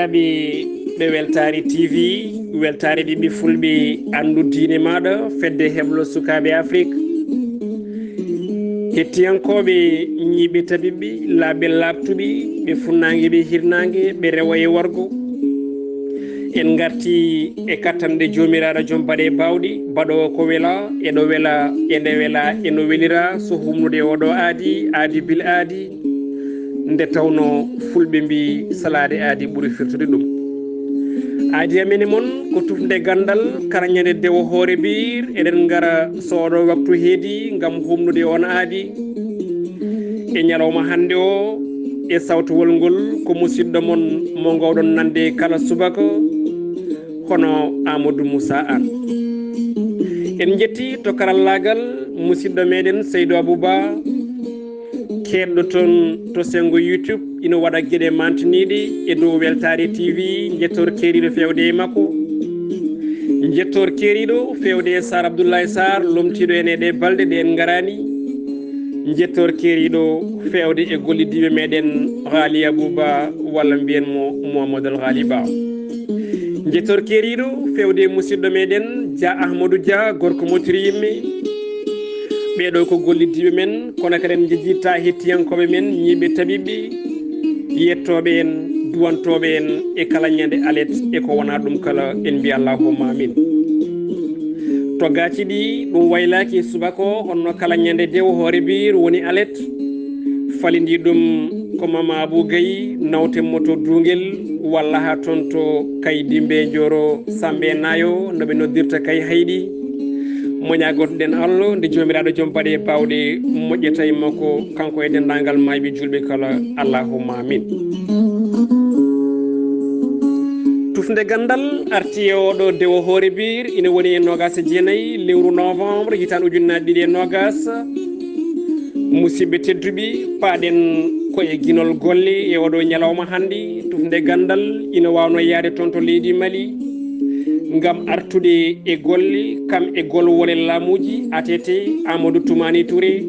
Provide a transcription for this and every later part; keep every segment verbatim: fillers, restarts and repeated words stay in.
Ɓe, ɓe Weltaare T V, Weltaare Ɓiɓɓe Fulɓe, anndu diine maaɗa, fedde heblo sukaaɓe Afrik. Hettiyankooɓe, ñiiɓe tabiɓɓe, laaɓe laaɓtuɓe, ɓe funnaange, ɓe hirnaange, ɓe rewo e worgo. En ngarti e kattanɗe Joomiraaɗo joom baɗe baawɗe, baɗoowo ko wela, e ɗo wela, e nde wela, e no welira, so humnude e oɗo aadi, aadi bil aadi. Nde tawno fulɓe mbi salaade aadi ɓuri firtude ɗum. Aadi amen e mon ko tufnde ganndal, kala ñande dewo hoore biir, eɗen ngara so oɗo waktu heedi ngam humnude on aadi. E ñalawma hannde o, e sawtowol ngol, ko musidɗo mon mo ngoowɗon nande kala subaka, hono Amadou Moussa Anne. En njetti to karallaagal musidɗo meɗen Seydou Abou Ba, keedɗo toon to senngo YouTube, ina waɗa geɗe mantiniiɗe e dow Weltaare T V. Njettoor keeriiɗo feewde e makko. Njettoor keeriiɗo feewde e Sar Abdoulaye Sar, lomtiiɗo en e ɗe balɗe ɗe en ngaraani. Njettoor keeriiɗo feewde e gollidiiɓe meɗen Ghali Abou Ba, walla mbiyen mo Mohamed El Ghali Ba. Njettoor keeriiɗo feewde e musidɗo meɗen Dia Ahmadou Dia, gorko mo Tiriyimme. Ɓeeɗo ko gollidiiɓe men, kono kadi en njejjittaa hettiyankooɓe men, ñiiɓe tabiɓɓe, yettooɓe en, duwantooɓe en e kala ñande alet e ko wonaa ɗum kala, en mbiya allahumma amin. To gaaci ɗi, ɗum waylaaki subaka o, honno kala ñande dewo hoore biir woni alet. Falindi ɗum ko Mama Abou Gaye, nawten mo to Duungel, walla haa toon to Kay Dimbe Jooro Sambe Naayo, no ɓe noddirta Kay Hayɗi. Moña gootoɗen Allah, nde Joomiraaɗo joom baɗe baawɗe moƴƴata e makko, kanko e denndaangal maayɓe juulɓe kala. Allahumma amin. Tufnde ganndal arti e oɗo dewo hoore biir, ina woni e noogaas e jeenayi lewru novembre, hitaande ujunnaji ɗiɗi e noogaas. Musidɓe tedduɓe, paaɗen ko e ginol golle e oɗo ñalawma hannde. Tufnde ganndal ina waawno yahde toon to leydi Mali ngam artude e golle, kam e golwole laamuuji, A T T, Amadou Toumani Touré,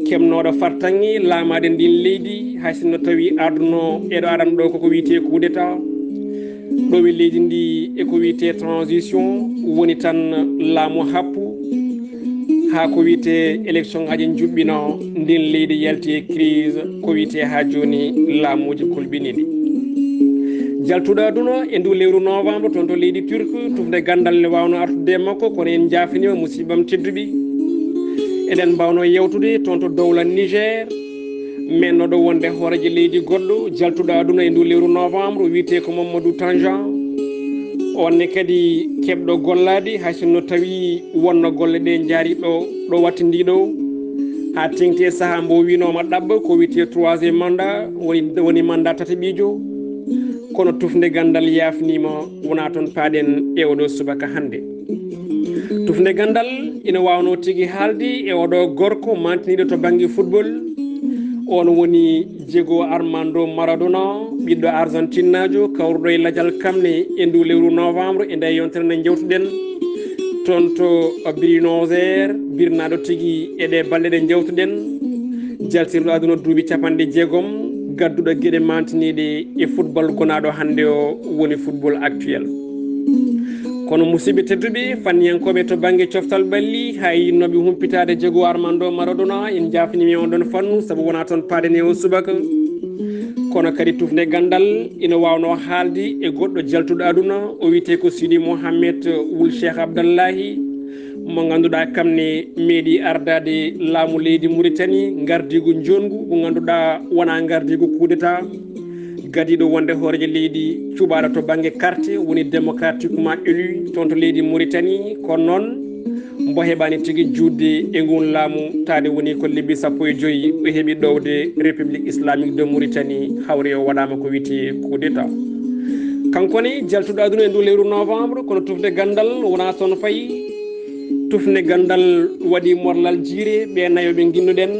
keɓnooɗo fartaŋŋe laamaade ndin leydi, hay sinno tawi arduno e ɗo aɗan ɗo koko wiyetee coup d'état. Ɗowi leydi ndi e ko wiyetee transition, woni tan laamu happu, haa ko wiyetee élection ngaji njuɓɓino, ndin leydi yalti e crise, ko wiyetee haa jooni laamuuji kulɓiniiɗi. Jaltuɗo aduna e ndu lewru novembre toon to leydi Turque, tufnde ganndal ne waawno artude e makko, kono en njaafiniima, musidɓam tedduɓe. Eɗen mbaawno yewtude toon to dowla Niger, mennooɗo wonde hooreejo leydi goɗɗo, jaltuɗo aduna e ndu lewru novembre, wiyetee ko Mamadou Tanjan. On ne kadi keɓɗo gollaade, hay sinno tawi wonno golle ɗe njaari ɗo, ɗo wattindii ɗo, haa teŋti e sahaa mbo winooma ɗaɓɓa, ko wiyetee troisième mandat, woni, woni mandat tataɓiijo. Kono tufnde ganndal yaafniima, wonaa toon paaɗen e oɗo subaka hannde. Tufnde ganndal ina waawno tigi haalde e oɗo gorko mantiniiɗo to bannge football. On woni Diego Armando Maradona, ɓiɗɗo Argentinnaajo, kawruɗo e lajal kamne e ndu lewru novembre. E nde yontere nde njewtuɗen toon to Buenos Aires, birnaaɗo tigi e ɗe balɗe ɗe njewtuɗen, jaltirɗo aduna duuɓi capanɗe jeegom, gadduɗo geɗe mantiniiɗe e football gonaaɗo hannde o, woni football actuel. Kono musidɓe tedduɓe, fanniyankooɓe to bannge coftal ɓalli, hay yinnooɓe humpitaade Diego Armando Maradona, en njaafniima e on ɗon fannu, sabu wonaa toon paaɗen e o subaka. Kono kadi tufnde ganndal ina waawno haalde e goɗɗo jaltuɗo aduna, o wiyetee ko Sidi Mohamed wul Cheikh Abdallahi, mo ngannduɗaa kam ne meeɗi ardaade laamu leydi Mauritanie, ngardiigu njoɗngu, mo ngannduɗaa wonaa ngardiigu coup d'état, gadiiɗo wonde hooreejo leydi cuɓaaɗo to bannge carte, woni démocratiquement élu toon to leydi Mauritanie. Kono noon, mbo heɓaani tigi juutde e ngun laamu, taade woni ko lebbi sappo e joyi o heɓi ɗowde République Islamique de Mauritanie, hawri o waɗaama ko wiyetee coup d'état. Kanko ne jaltuɗo aduna e ndu lewru novembre, kono tufnde ganndal wonaa toon fayi. Tufnde ganndal waɗi morlal jiire, ɓe nayo ɓe nginnuɗen,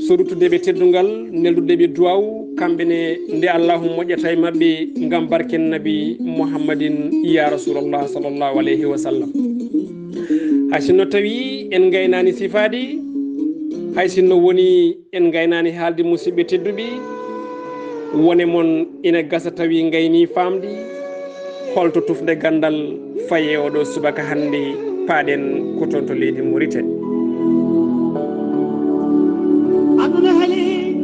so ruttude ɓe teddungal, neldude ɓe duwaw, kamɓe ne nde Allahu moƴƴata e maɓɓe ngam barken Nabi Muhammadin, ya Rasulallah sallallahu alayhi wa sallam. Hay sinno tawi en ngaynaani sifaade, hay sinno woni en ngaynaani haalde, musidɓe tedduɓe, Wone mon ina gasa tawi ngayni famdi holto tufde gandal faye oɗo subaka hannde, paaɗen ko toon to leydi Mauritanie. Aduna hali,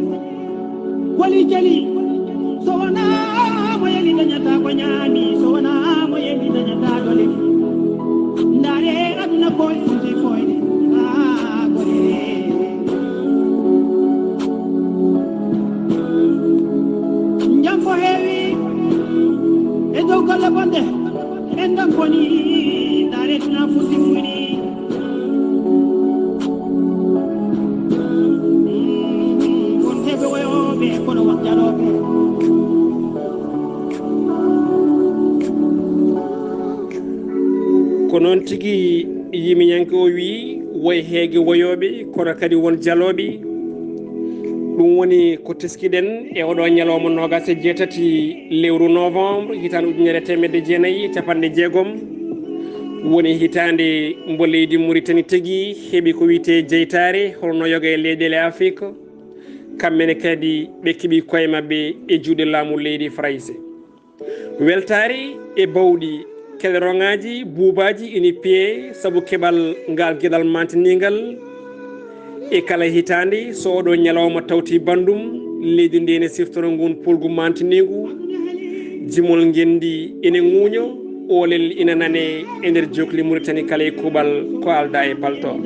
wali jali, so wonaa mo yeli dañata ko ñaami, so wonaa mo yeli dañata dole. Ndaare aduna koy, koy, koy, haa gore. Jam ko heewi e dow golle bonɗe, en ɗon boni, ndaare tuna fusi muni. Won heɓe woyooɓe, kono won jalooɓe. Ko noon tigi, yimiyanke o wii, woy heege woyooɓe, kono kadi won jalooɓe. Ɗum woni ko teskiɗen e oɗo ñalawma noogaas e jeetati lewru novembre, hitaande ujunere teemedde jeenayi e capanɗe jeegom. Woni hitaande mbo leydi Mauritanie tigi heɓi ko wiyetee jeytaare, hono no yoga e leyɗeele Afrik. Kamɓe ne kadi ɓe keɓi koye maɓɓe e juuɗe laamu leydi Farayse. Weltaare e bawɗi keleroŋaaji, buubaaji ina piye sabu keɓal ngal geɗal maantiniingal. E kala hitaande, so oɗo ñalawma tawti banndum, leydi ndi ene siftoro ngun pulgu maantiniingu. Jimol ngenndi ene ŋuuño, oolel ina nane e nder jokli Mauritanie kala e kuuɓal ko alda e paltoor.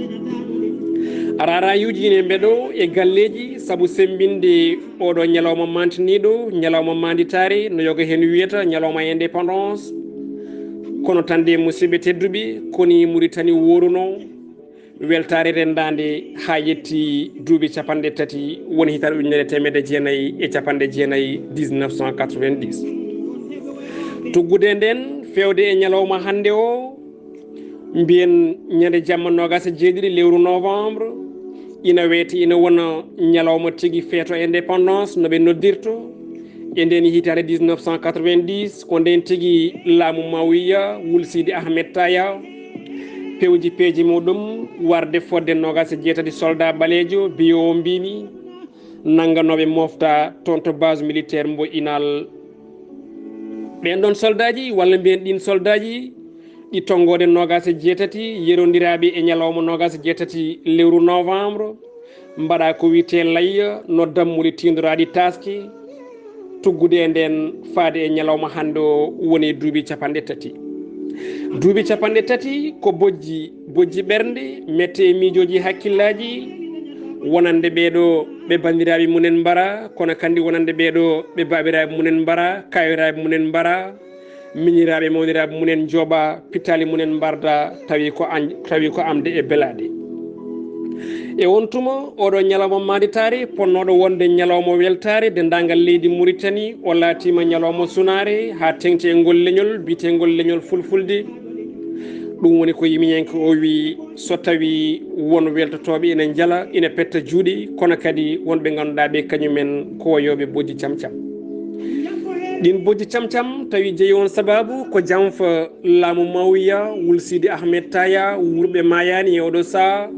Raarayuuji ina mbeɗo e galleeji sabu semmbinde oɗo ñalawma maantiniiɗo, ñalawma maanditaare, no yoga heen wiyata ñalawma indépendance. Kono tan de, musidɓe tedduɓe, koni Mauritanie wooruno weltaare renndaande haa yetti duuɓi capanɗe tati, woni hitaande ujunere teemedde jeenayi e capanɗe jeenayi, dix-neuf cent quatre-vingt-dix. Tuggude nden, feewde e ñalawma hannde o, mbiyen ñande jamma noogaas e jeeɗiɗi lewru novembre, ina weeti, ina wona ñalawma tigi feeto indépendance no ɓe noddirto. E nden hitaande dix-neuf cent quatre-vingt-dix, ko nden tigi laamu Mawiya, Wul Sidi Ahmed Taya, pewji peeje muɗum warde fodde noogaas e jeetati soldat ɓaleejo, biyo o mbimi, nannganooɓe mofta toon to base militaire mbo Inal. Ɓen ɗon soldaaji, walla mbiyen ɗin soldaaji, ɗi tonngoode noogaas e jeetati, yerondiraaɓe e ñalawma noogaas e jeetati lewru novembre, mbaɗa ko wiyetee layya, no dammuɗi tiindoraaɗi taaske, tuggude e nden faade e ñalawma hannde o woni duuɓi capanɗe tati. Duuɓi capanɗe tati ko bojji, bojji ɓernde, mette e miijooji hakkillaaji, wonande ɓeeɗo ɓe banndiraaɓe mumen mbara, kono kandi wonande ɓeeɗo ɓe baabiraaɓe mumen mbara, kaayiraaɓe mumen mbara, miñiraaɓe mawniraaɓe mumen njooɓa, pittaali mumen mbarda, tawi ko an-, tawi ko amde e belaade. E on tuma, oɗo ñalawma maanditaare, ponnooɗo wonde ñalawma weltaare denndaangal leydi Mauritanie, o laatiima ñalawma sunaare haa teŋti e ngol leñol, biyeteengol leñol fulfulde. Ɗum woni ko yimiyanke o wii, so tawi won weltotooɓe ina njala, ina petta juuɗe, kono kadi won ɓe ngannduɗaa ɓe kañumen ko woyooɓe bojji camcam. Ɗin bojji camcam tawi jeyi on sababu ko janfa laamu Mawiya, Wul Sidi Ahmed Taya, wuurɓe maayaani e oɗo saha,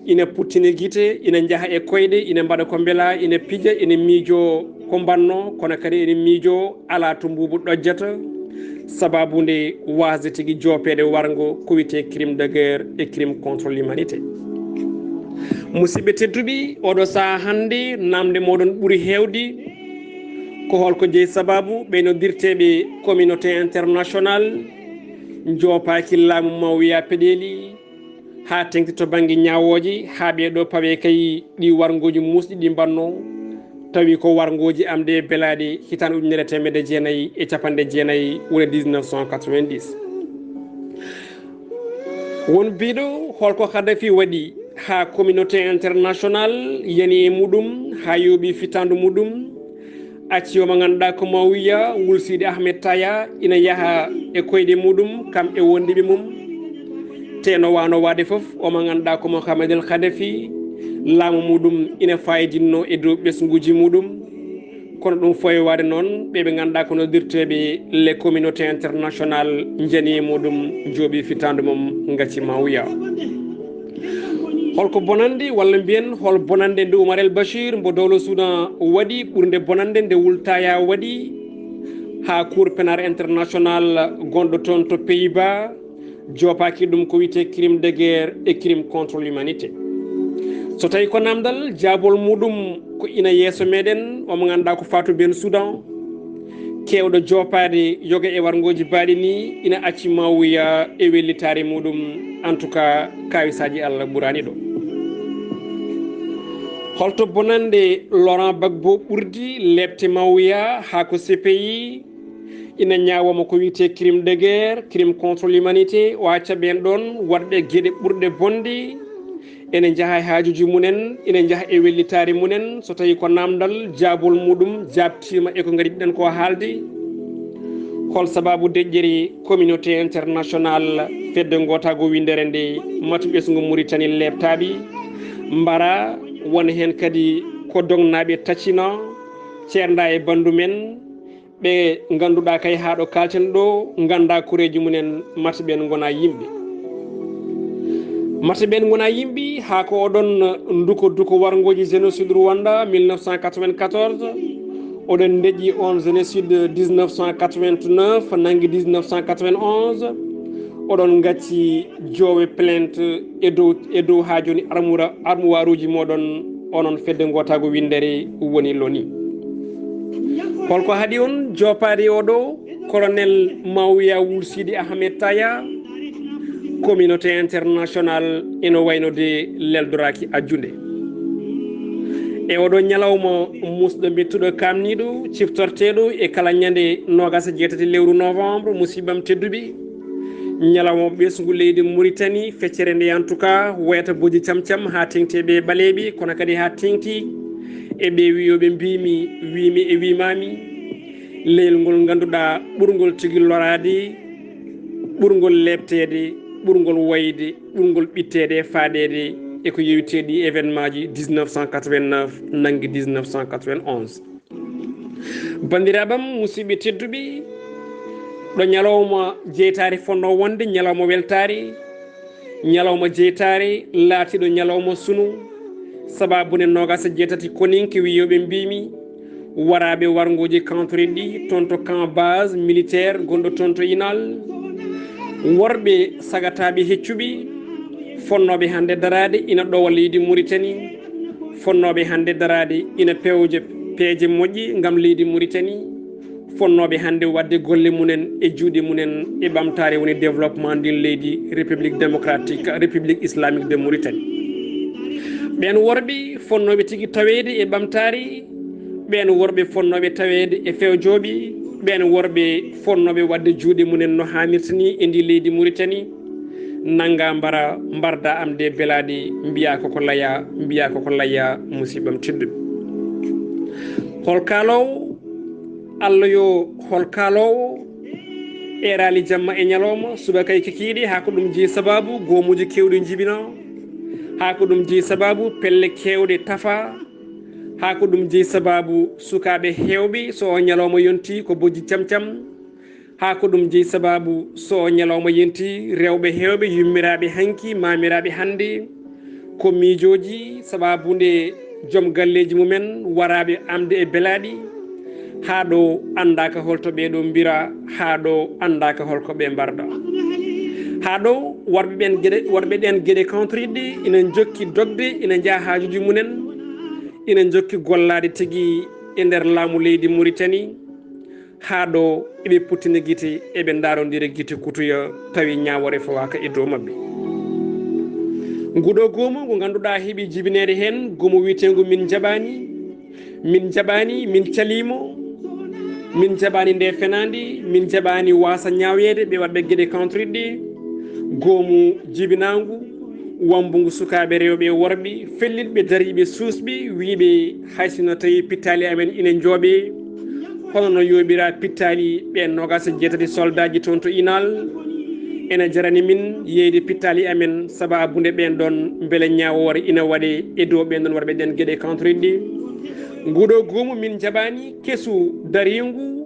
ina puttini gite, ina njaha e koyɗe, ina mbaɗa ko mbela, ina pija, ina miijo ko mbanno, kono kadi ina miijo alaa to mbuubu ɗojjata, sababu nde waasde tigi joopeede warngo ko wiyetee crime de guerre e crime contre l'humanité. Musidɓe tedduɓe, oɗo saha hannde, namde moɗon ɓuri heewde ko holko jeyi sababu ɓe noddirteeɓe communauté internationale njoopaaki laamu Mawiya peɗeeli, haa teŋti to bannge ñaawooje, haa ɓee ɗoo pawe kay ɗi warngooji muusɗi ɗi mbanno, tawi ko warngooji amde e belaaɗe hitaande ujunere teemedde jeenayi e capanɗe jeenayi, woni dix-neuf cent quatre-vingt-dix. Won biiɗo holko Kadhafi waɗi haa communauté internationale yani e muɗum, haa yooɓi fittaandu muɗum, acci omo ngannduɗaa ko Mawiya, Wul Sidi Ahmed Taya, ina yaha e koyɗe muɗum, kam e wondiɓe mum. Te no wano waade fof, omo ngannduɗaa ko Mohamed El Kadhafi, laamu muɗum ina fayidinno e dow ɓesnguuji muɗum. Kono ɗum foye waade noon, ɓe ɓe ngannduɗaa ko noddirteeɓe les communautés internationales njani e muɗum, njooɓi fittaandu mum, ngacci Mawiya. Holko bonande, walla mbiyen hol bonande nde Oumar El Bachir mbo dowlo Soudan waɗi, ɓurnde bonande nde Wul Taya waɗi haa Cour pénal international gonɗo toon to Pays-Bas, joopaaki ɗum ko wiyetee crime de guerre e crime contre l'humanité. So tawii ko naamndal, jaabol muɗum ko ina yeeso meɗen, omo ngannduɗaa ko Fatou Ben Soudan, keewɗo joopaade yoga e warngooji baaɗi nii, ina acci Mawuya e wellitaare muɗum. En tout cas, kaawisaaji Allah ɓuraani ɗo. Holto bonande Laurent Gbagbo ɓurdi leeɓte Mawuya haa ko C P I ina ñaawooma ko wiyetee crime de guerre, crime contre l'humanité, o acca ɓeen ɗoon waɗɓe geɗe ɓurɗe bonde, ene njaha e haajuuji mumen, ene njaha e wellitaare mumen, so tawii ko naamndal, jaabol muɗum jaabtiima e ko ngarɗen ko haalde. Hol sabaabu deƴƴere communauté international, fedde ngootaago winndere nde, matu ɓesngu Mauritanie leeɓtaaɓe, mbara won heen kadi ko dognaaɓe tacina, ceernda e banndu men, ɓe ngannduɗaa kay haa ɗo kaalten ɗo, nganndaa koreeji mumen, mata ɓeen ngona yimɓe. Mata ɓeen ngona yimɓe, haa ko oɗon nduko duko warngooji génocide Rwanda mille neuf cent quatre-vingt-quatorze, oɗon ndeƴƴi on génocide dix-neuf cent quatre-vingt-neuf, nanngi dix-neuf cent quatre-vingt-onze, oɗon ngacci joowe plainte e dow, e dow haa jooni armura, armuwaaruuji mooɗon, onon fedde ngootaago winndere woni l'ONU. Holko haɗi on joopaade oɗo colonel Mawuya Wul Sidi Ahmed Taya? Communauté international ina wayno de leldoraaki ajjunde. E oɗo ñalawma musɗo mettuɗo kaamniiɗo ciftorteeɗo e kala ñande noogaas e jeetati lewru novembre, musiɓɓam tedduɓe, ñalawma ɓesngu leydi Mauritanie, feccere nde en tout cas wayata bojji cam cam haa teŋti e ɓe ɓaleeɓe, kono kadi haa teŋti e ɓe wiyooɓe mbiimi, wiimi e wiimaami. Leyol ngol ngannduɗaa ɓurngol tigi loraade, ɓurngol leeɓteede, ɓurngol wayde, ɓurngol ɓitteede e faaɗeede e ko yowiti ɗi événement ji dix-neuf cent quatre-vingt-neuf nanngi dix-neuf cent quatre-vingt-onze. Banndiraaɓam, musiɓɓe tedduɓe, ɗo ñalawma jeytaare fonnoo wonde ñalawma weltaare, ñalawma jeytaare laatiiɗo ñalawma sunu, sabaabu nde noogaas e jeetati koninke wiyooɓe mbiimi, waraaɓe warngooji kantoriiɗi ɗi toon to camp base militaire gonɗo toon to Inal, worɓe sagataaɓe heccuɓe, fonnooɓe hannde daraade ina ɗowa leydi Mauritanie, fonnooɓe hannde daraade ina pewja peeje moƴƴe ngam leydi Mauritanie, fonnooɓe hannde waɗde golle mumen e juuɗe mumen e ɓamtaare woni développement ndin leydi, République démocratique, République islamique de Mauritanie. Ɓeen worɓe fonnooɓe tigi taweede e ɓamtaare, ɓeen worɓe fonnooɓe taweede e fewjooɓe, ɓeen worɓe fonnooɓe waɗde juuɗe mumen no haanirta ni e ndi leydi Mauritanie, nannga mbara, mbarda am de belaaɗe, mbiya koko laya, mbiya koko laya, musiɓɓam tedduɓe. Hol kaaloowo? Allah yo hol kaaloowo eeraali jamma e ñalawma, subaka e kikiiɗe, haa ko ɗum jeyi sabaabu goomuuji keewɗi njibina, haa ko ɗum jeyi sabaabu pelle keewɗe tafa, haa ko ɗum jeyi sabaabu sukaaɓe heewɓe, so o ñalawma yonti ko bojji cam cam, haa ko ɗum jeyi sabaabu so o ñalawma yonti rewɓe heewɓe yummiraaɓe hanki, maamiraaɓe hannde, ko miijooji sabaabu nde joom galleeji mumen waraaɓe amde e belaaɗi, haa ɗo anndaaka holto ɓee ɗo mbira, haa ɗo anndaaka holko ɓe mbarda. Haa ɗo worɓe ɓeen geɗe, worɓe ɗeen geɗe kantoriiɗe ina njokki dogde, ina njaha haajuuji mumen, ina njokki gollaade tigi e nder laamu leydi Mauritanie, haa ɗo eɓe puttini gite, eɓe ndaarondira gite kutuya, tawi ñaawoore fawaaka e dow maɓɓe. Nguɗo goomu ngu ngannduɗaa heɓi jibineede heen, goomu wiyeteengu Min Njaɓaani, Min Njaɓaani, Min Caliimo, Min Njaɓaani nde fenaande, Min Njaɓaani waasa ñaaweede ɓe waɗɓe geɗe kantoriiɗe, goomu jibinaangu, wambungu sukaaɓe rewɓe e worɓe, fellitɓe dariiɓe suusɓe, wiiɓe hay sino tawi pittaali amen ina njooɓe, hono no yooɓira pittaali ɓe noogaas e jeetati soldaaji toon to Inal. Ena jarani min yeeyde pittaali amen, sabaabu nde ɓeen ɗoon mbele ñaawoore ina waɗe e dow ɓeen ɗoon waɗɓe ɗeen geɗe kantoriiɗe. Nguɗo goomu Min Njaɓaani kesu dariingu,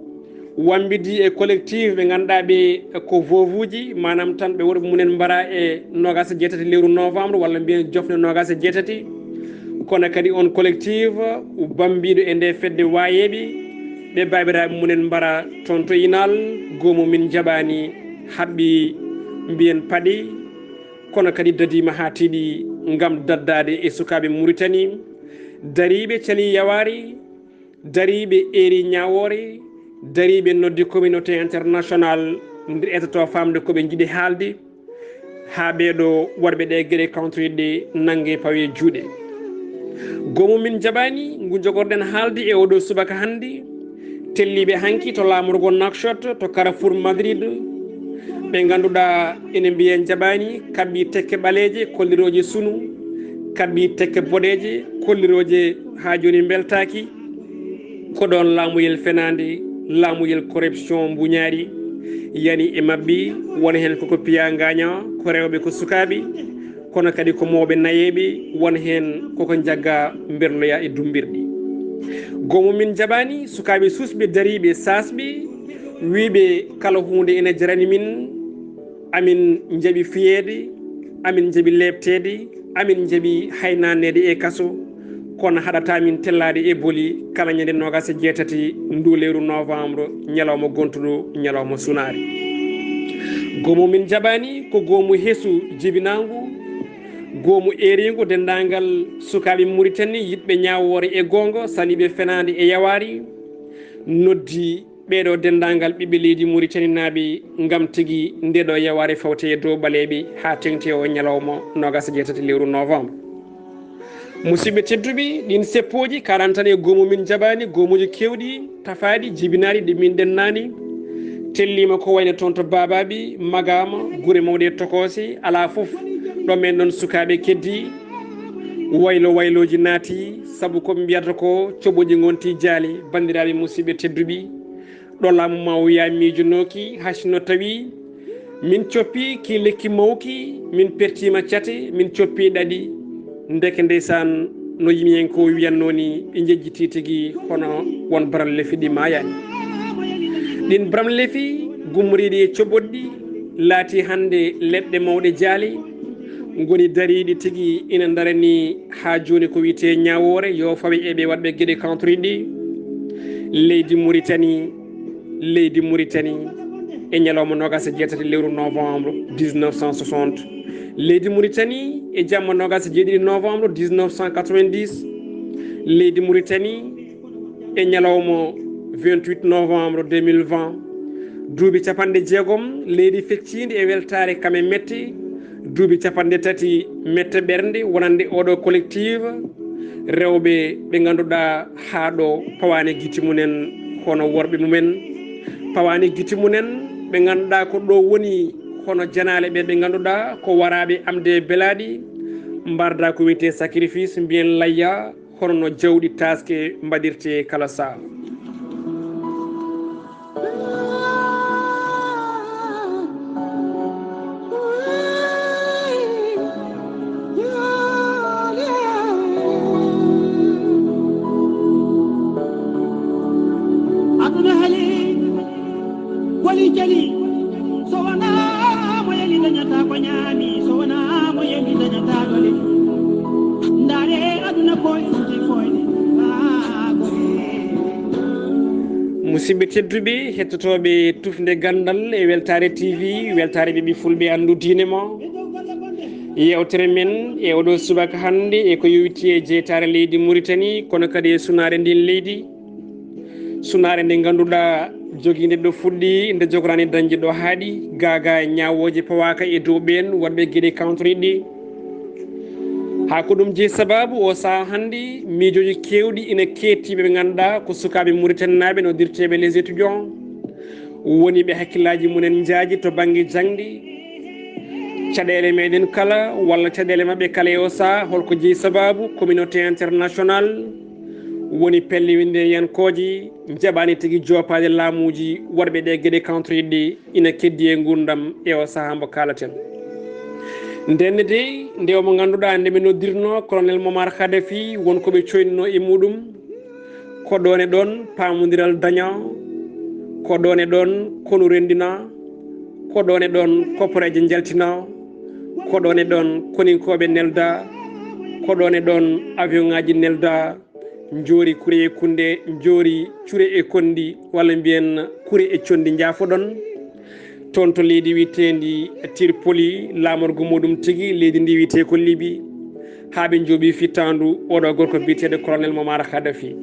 Wambidi e collectif ɓe ngannduɗaa ɓe ko veuve uji, maanaam tan ɓe worɓe mumen mbara e noogaas e jeetati lewru novembre, walla mbiyen jofne noogaas e jeetati. Kono kadi on collectif bambiɗo e nde fedde waayeeɓe, ɓe baabiraaɓe mumen mbara toon to Inal, goomu min jaɓaani, haɓɓi mbiyen paɗi, kono kadi dadiima haa tiiɗi ngam daddaade e sukaaɓe Muritani, dariiɓe cali yawaari, dariiɓe eeri ñaawoore, dariiɓe noddi communauté international nde etoto faamde ko ɓe njiɗi haalde, haa ɓeeɗo waɗɓe ɗe geɗe kawtoriɗe nannge pawe juuɗe. Goomu min jaɓaani ngu jogorɗen haalde e oɗo subaka hannde, telliiɓe hanki to laamorgo Nouakchott to Carrefour Madrid, ɓe ngannduɗaa ene mbiya jaɓaani, kaɓɓi tekke ɓaleeje kollirooje sunu, kaɓɓi tekke boɗeeje kollirooje haa jooni mbeltaaki. Ko ɗoon laamuyel fenaande, laamuyel corruption mbuñaari yani e maɓɓe, won heen koko piya ngaaña, ko rewɓe ko sukaaɓe, kono kadi ko mawɓe nayeeɓe, won heen koko njagga mberloya e dummbirɗi. Goomu min jaɓaani, sukaaɓe susɓe dariiɓe saasɓe, wiiɓe kala huunde ene jarani min, amin njaɓi fiyeede, amin njaɓi leepteede, amin njaɓi haynaaneede e kaso, kono haɗataa min tellaade e boli kala ñande noogaas e jeetati ndu lewru novembre, ñalawma gontuɗo ñalawma sunaare. Goomu min jaɓaani ko goomu hesu jibinaangu, goomu eeriingu denndaangal sukaaɓe Muritani yiɗɓe ñaawoore e goonga, saniiɓe fenaande e yawaari, noddi ɓeeɗo denndaangal ɓiɓɓe leydi Muritaninaaɓe ngam tigi ndeɗo yawaare fawte e dow ɓaleeɓe haa teŋti o ñalawma noogaas e jeetati lewru novembre. Musidɓe tedduɓe, ɗin seppooji kaɗantan e goomu min jaɓaani, goomuuji keewɗi, tafaaɗi, jibinaaɗi ɗi min ɗennaani. Telliima ko wayno toon to Baabaaɓe, Magaama, gure mawɗe e tokoose, alaa fof ɗo men ɗon sukaaɓe keddi. Waylo waylooji naati, sabu ko ɓe mbiyata ko coɓoji ngonti jaali, banndiraaɓe musidɓe tedduɓe. Ɗo laamu ma o wiya miijunooki, hay sinno tawi min coppi ki lekki mawki, min pertiima cate, min coppi ɗaɗi. Ndeke ndeysaan, no yimiyen ko wiyannoo ni, ɓe njejjiti tigi hono won baral lefi ɗi maayaani. Ɗin baram lefi gummoriiɗi e coɓoɗɗi laati hannde leɗɗe mawɗe jaali, ngoni dariiɗi tigi ina ndarani haa jooni ko wiyetee ñaawoore, yo fawe e ɓe waɗɓe geɗe kawtoriɗi. Leydi Muritani, leydi Muritani e ñalawma noogaas e jeetati lewru novembre dix-neuf cent soixante. Leydi Muritani e jamma noogaas e jeeɗiɗi novembre dix-neuf cent quatre-vingt-dix. Leydi Muritani e ñalawma vingt-huit novembre deux mille vingt. Duuɓi capanɗe jeegom leydi fecciindi e weltaare kam e mette. Duuɓi capanɗe tati mette ɓernde wonande oɗo collectif. Rewɓe ɓe ngannduɗaa haa ɗo pawaani giti mumen hono worɓe mumen. Pawaani giti mumen ɓe ngannduɗaa ko ɗo woni hono janaale ɓe, ɓe ngannduɗaa ko waraaɓe amde belaaɗi. Mbarda ko wiyetee sacrifice, mbiyen layya, hono no jawɗi taaske mbaɗirtee kala saha. Aduna hali, boli jali, so wonaa mo yeli dañata ko ñaami, so wonaa mo yeli dañata ko leli. Ndaare aduna koy ɗuuɗi koyɗe, haa gore. Musidɓe tedduɓe, hettotooɓe Tufnde Ganndal e Weltaare T V, Weltaare Ɓiɓɓe Fulɓe Anndu Diine Mo. Yeewtere men e oɗo subaka hannde e ko yowiti e jeytaare leydi Muritani, kono kadi e sunaare ndin leydi. Sunaare nde ngannduɗaa jogiinde ɗo fuɗɗi, nde jogoraani dañde ɗo haaɗi, gaagaa e ñaawooje pawaaka e dow ɓeen waɗɓe geɗe kawtoriɗi. Haa ko ɗum jeyi sabaabu o sahaa hannde, miijooji keewɗi ina keetti ɓe ɓe ngannduɗaa ko sukaaɓe Muritaninaaɓe noddirteeɓe les étudiants. Woni ɓe hakkillaaji mumen njaaji to bannge jaŋde. Caɗeele meɗen kala, walla caɗeele maɓɓe kala e o sahaa, holko jeyi sabaabu communauté international woni pelle winndeyankooje njaɓaani tigi joopaade laamuuji waɗɓe ɗe geɗe kawtoriɗe ina keddi e nguurndam e o sahaa mbo kaalaten. Ndenne de, nde omo ngannduɗaa nde ɓe noddirno colonel Momar Khadafi, won ko ɓe coynno e muɗum, ko ɗoon e ɗoon paamondiral dañaa. Ko ɗoon e ɗoon konu renndinaa, ko ɗoon e ɗoon kopporeeje njaltinaa, ko ɗoon e ɗoon koninkooɓe neldaa, ko ɗoon e ɗoon avion ŋaaji neldaa, njoori kure e kunnde, njoori cure e konndi, walla mbiyen kure e conndi njaafoɗon. Toon to leydi wiyeteendi Tripoli, laamorgo muɗum tigi, leydi ndi wiyetee ko Libi, haa ɓe njooɓi fittaandu oɗo gorko biyeteeɗo colonel Momar Khadafi.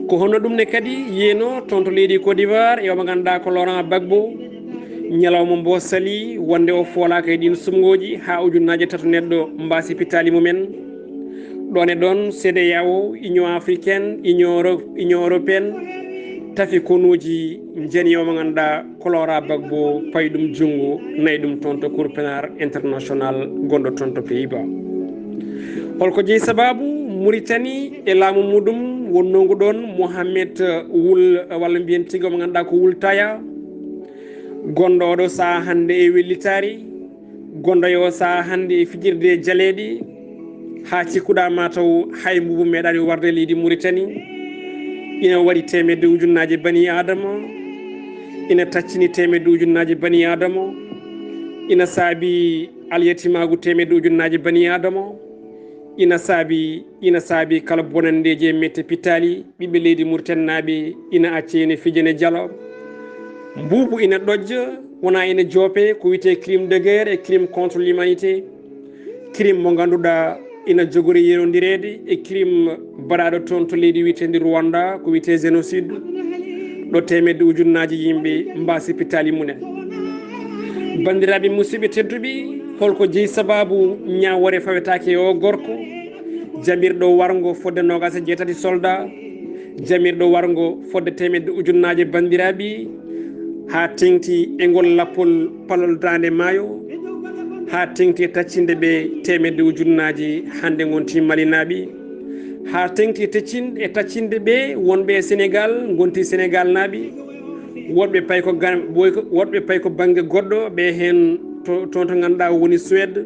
Ko hono ɗum ne kadi yiyeno toon to leydi Côte d'Ivoire, e o mo ngannduɗaa ko Laurent Gbagbo, ñalawma mbo sali wonde o foolaaka e ɗiin sumngooji haa ujunnaaje tato neɗɗo mbaasi pitaali mumen. Ɗoon e ɗoon, C D E A O, Union africaine, Union Euro-, Union européenne, tafi konuuji njani o mo ngannduɗaa ko Laurent Gbagbo, payi ɗum junngo, nayi ɗum toon to Cour pénale internationale gonɗo toon to Pays-Bas. Holko jeyi sabaabu Mauritanie e laamu muɗum wonnoogu ɗoon Mohamed Wul, walla mbiyen tigi o mo ngannduɗaa ko Wul Taya, gonɗo oɗo sahaa hannde e wellitaare, gonɗo e o sahaa hannde e fijirde e jaleeɗe, haa cikkuɗaa maa taw hay mbuubu meeɗaani warde leydi Mauritanie. Ina waɗi teemedde ujunnaaje bani Aadama, ina taccini teemedde ujunnaaje bani Aadama, ina saabi alyatimaagu teemedde ujunnaaje bani Aadama, ina saabi, ina saabi kala bonanndeeji e mette pitaali, ɓiɓɓe leydi Mauritanie naaɓe ina acce ene fijane jalo. Mbuubu ina ɗojja, wona ina joope ko wiyetee crime de guerre e crime contre l'humanité. Crime mo ngannduɗaa ina jogori yerondireede e crime baɗaaɗo toon to leydi wiyeteendi Rwanda, ko wiyetee génocide, ɗo teemedde ujunnaaji yimɓe mbaasi pitaali mumen. Banndiraaɓe musidɓe tedduɓe, holko jeyi sabaabu ñaawoore fawetaake e o gorko, jamirɗo warngo fodde noogaas e jeetati soldat, jamirɗo warngo fodde teemedde ujunnaaje banndiraaɓe, haa teeŋti e ngol lappol palol daande maayo, haa teeŋti e taccinde ɓe teemedde ujunnaaji hannde ngonti Malinaaɓe, haa teeŋti e taccin-, e taccinde ɓe wonɓe e Senegaal, ngonti Senegaalnaaɓe, woɗɓe payi ko gan-, woy ko, woɗɓe payi ko bannge goɗɗo, ɓe heen to, toon to ngannduɗaa woni Suède,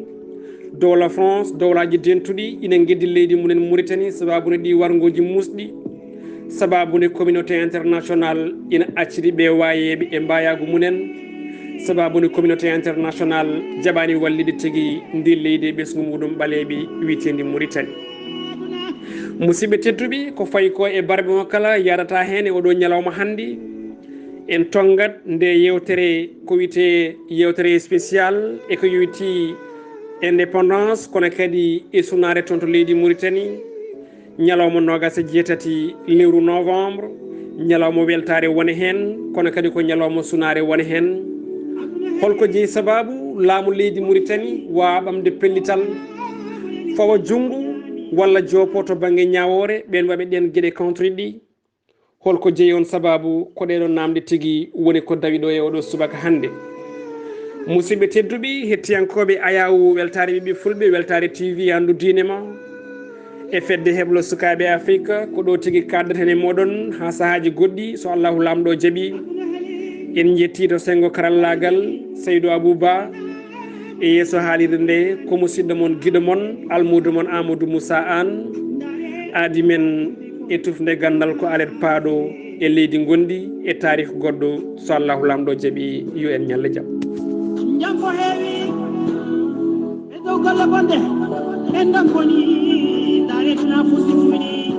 dowla France, dowlaaji dentuɗi ina ngeddi leydi mumen Mauritanie, sabaabu ne ɗi warngooji muusɗi, sabaabu ne communauté international ina acciri ɓe waayeeɓe e mbaayaagu mumen, sabaabu ne communauté international jaɓaani wallide tigi ndi leydi e ɓesngu muɗum ɓaleeɓe wiyeteendi Mauritanie. Musidɓe tedduɓe, ko fayi ko e barbe mo kala yaadata heen e oɗo ñalawma hannde. En tonngat nde yewtere ko wiyetee yewtere spécial e ko yowitii indépendance, kono kadi e sunaare toon to leydi Mauritanie. Ñalawma noogaas e jeetati lewru novembre, ñalawma weltaare wone heen, kono kadi ko ñalawma sunaare wone heen. Holko jeyi sabaabu laamu leydi Mauritanie waawaa ɓamde pellital, fawa junngo walla joopo to bannge ñaawoore ɓeen waɗɓe ɗeen geɗe contre ɗi? Holko jeyi on sabaabu? Ko ɗee ɗoo naamnde tigi woni ko dawi ɗo e oɗo subaka hannde. Musidɓe tedduɓe, hettiyankooɓe Ayaawu Weltaare Ɓiɓɓe Fulɓe, Weltaare T V, anndu diine ma e fedde heblo sukaaɓe Afrika, ko ɗo tigi kaaddeten e mooɗon haa sahaaji goɗɗi, so Allahu Laamɗo jaɓi. En njettii to senngo karallaagal, Seydou Abou Ba, e yeeso haalirde nde, ko musidɗo mon, giɗo mon, almuudo mon Amadou Moussa Anne, aadi men e tufnde ganndal ko alet paaɗo e leydi ngonndi e taarikh goɗɗo, so Allahu Laamɗo jaɓi, yo en ñalle jam. Jam ko heewi e dow golle bonɗe, ɓen ɗon boni, ndaare tuna fusi fuɗi.